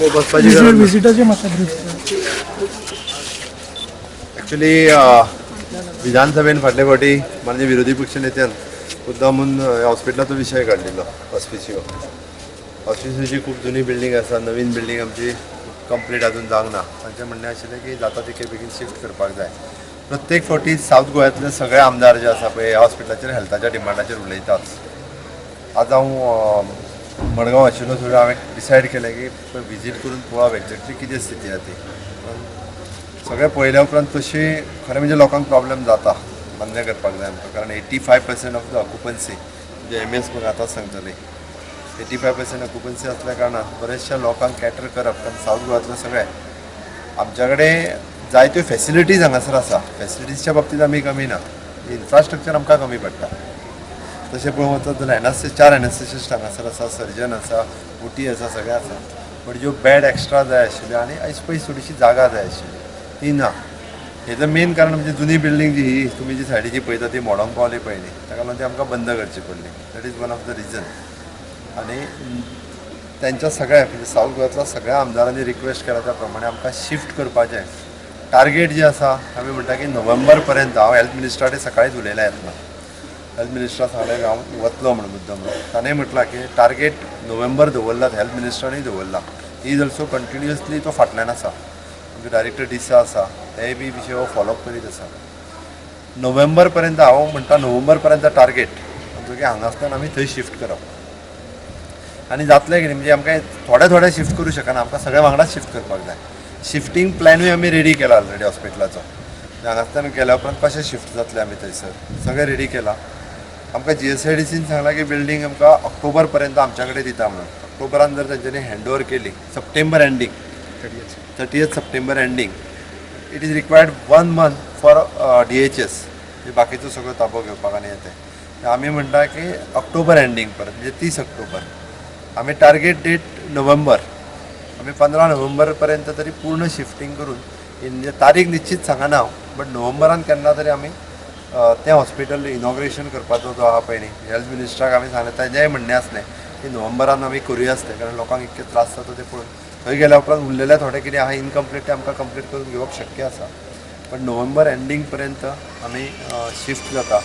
बसपाची गरज ना. विजिटाचे म्हाका ब्रीफ. ॲक्च्युली विधानसभेन फाटले फावटी माननीय विरोधी पक्ष नेत्यान मुद्दाम म्हूण हॉस्पिटलाचो विशय काडलेलो. हॉस्पिसियो, हॉस्पिसियोची खूब जुनी बिल्डींग आसा. नवीन बिल्डींग आमची कंप्लीट अजून जावंक ना. तांचें म्हणणें आशिल्लें की जाता तितके बेगीन शिफ्ट करपाक जाय. प्रत्येक फावटी सावथ गोंयांतले सगळे आमदार जे आसा पळय, ह्या हॉस्पिटलाचेर, हेल्थाच्या डिमांडाचेर उलयतात. आज हांव मडगांव आशिल्लो थोडी हांवें डिसायड केलें की विजीट करून पळोवप एक्झॅक्टली कितें स्थिती आहा ती. सगळें पळयल्या उपरांत तशी खरें म्हणजे लोकांक प्रॉब्लेम जाता, मान्य करपाक जाय आमकां, कारण 85% of the occupancy, म्हणजे एम एस म्हाका आतांच सांगतले, 85% ऑक्युपन्सी असल्या कारणान बरेचशा लोकांक कॅटर करप, कारण सावथ गोवांतले सगळे आमच्या कडेन जायत्यो फेसिलिटीज हांगासर आसा. फेसिलिटीजच्या बाबतींत आमी कमी ना, इन्फ्रास्ट्रक्चर आमकां कमी पडटा. तशें पळोवंक वचत जाल्यार एनएसएस, चार एनएसएसिस्ट हांगासर आसा, सर्जन आसा, ओटी आसा, सगळें आसा, बट ज्यो बेड एक्स्ट्रा जाय आशिल्ल्यो आनी आयस पयस थोडीशी जागा जाय आशिल्ली, ती ना. हेजो मेन कारण म्हणजे जुनी बिल्डींग जी ही तुमी जी सायडीची पळयता, ती मोडोंक पावली पयलीं. ताका लागून ती आमकां बंद करची पडली. That is one of the reason. आनी तेंच्या सगळ्या, म्हणजे सावथ गोव्यातल्या सगळ्या आमदारांनी रिक्वेस्ट केला, त्या प्रमाणे आमकां शिफ्ट करपाचें टार्गेट जे आसा, आमी म्हणटा की नोव्हेंबर पर्यंत. हांव हेल्थ मिनिस्टरा कडेन सकाळीच उलयलां. येतना हेल्थ मिनिस्टरा सांगलें की हांव वतलो म्हणून मुद्दम. ताणें म्हटलां की टार्गेट नोव्हेंबर दवरलात, हेल्थ मिनिस्टरानूय दवरला. He is also continuously, तो फाटल्यान आसा. आमचो डायरेक्टर डिसा आसा, तेय बी विशय हो फॉलोअप करीत आसा. नोव्हेंबर पर्यंत, हांव म्हणटा नोव्हेंबर पर्यंत टार्गेट आमचो की हांगासल्यान आमी थंय शिफ्ट करप. आनी जातलें कितें म्हणजे आमकां थोडे थोडे शिफ्ट करूं शकना, आमकां सगळ्या वांगडाच शिफ्ट करपाक जाय. शिफ्टींग प्लॅनूय आमी रेडी केला ऑलरेडी हॉस्पिटलाचो. हांगासल्यान गेल्या उपरांत कशें शिफ्ट जातलें आमी थंयसर, सगळें रेडी केलां. आमकां जीएसआयडीसीन सांगलां की बिल्डींग आमकां ऑक्टोबर पर्यंत आमच्या कडेन दिता म्हणून. ऑक्टोबरान जर तेंच्यांनी हँड ओवर केली, September ending, 30th September ending, it is required one month for DHS, बाकीचो सगळो ताबो घेवपाक. आनी येते आमी म्हणटा की ऑक्टोबर एंडींग परत, म्हणजे 30 ऑक्टोबर आमी टार्गेट डेट. नोव्हेंबर, आमी 15 नोव्हेंबर पर्यंत तरी पूर्ण शिफ्टींग करून, म्हणजे तारीख निश्चित सांगना हांव, बट नोव्हेंबरान केन्ना तरी आमी तें हॉस्पिटल इनॉग्रेशन करपाचो जो आहा पळय न्ही, हेल्थ मिनिस्टराक आमी सांगलें. ताजेंय म्हणणें आसलें की नोव्हेंबरान आमी करुया आसलें, कारण लोकांक इतके त्रास जाता ते पळोवन थंय गेल्या उपरांत उरलेले थोडे कितें आहा इनकम्प्लीट, ते आमकां कंप्लीट करून घेवप शक्य आसा. पण नोव्हेंबर एंडींग पर्यंत आमी शिफ्ट जाता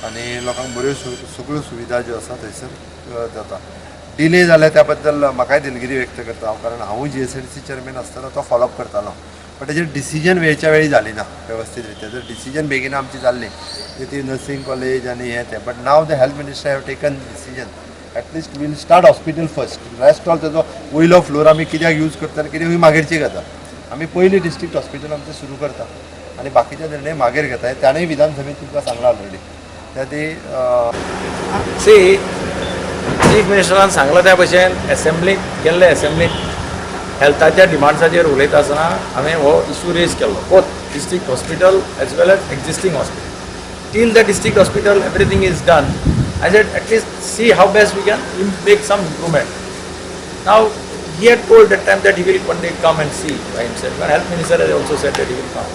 आनी लोकांक बऱ्यो सगळ्यो सुविधा ज्यो आसा थंयसर जाता. डिले जाल्या त्या बद्दल म्हाकाय दिलगिरी व्यक्त करता हांव, कारण हांवूय जीएसआयडीसी चेअरमॅन आसतना तो फॉलोअप करतालो, बट तेजेर डिसिजन वेळच्या वेळी जाली ना वेवस्थीत रित्या. जर डिसिजन बेगीन आमची जाल्ली, ती नर्सिंग कॉलेज आनी हें तें, but now the health minister have taken decision, at least we'll start hospital first. Rest all, तेजो वयलो फ्लोर आमी कित्याक यूज करता आनी कितें, ही मागीरची गजाल. आमी पयलीं डिस्ट्रिक्ट हॉस्पिटल आमचें सुरू करता आनी बाकीचे निर्णय मागीर घेता. ताणें विधानसभेत तुमकां सांगलां ऑलरेडी त्या ती सी, चीफ मिनिस्टरान सांगलां त्या भशेन एसेंब्लीक गेल्ले एसेंब्लीक हेल्थाच्या डिमांड्साचेर उलयता आसतना हांवें हो इशू रेज केल्लो, both district hospital as well as existing hospital. Till the district hospital everything is done, I said at least see how best we can make some improvement. Now he had told that time that he will one day come and see by himself, and health minister has also said that he will come.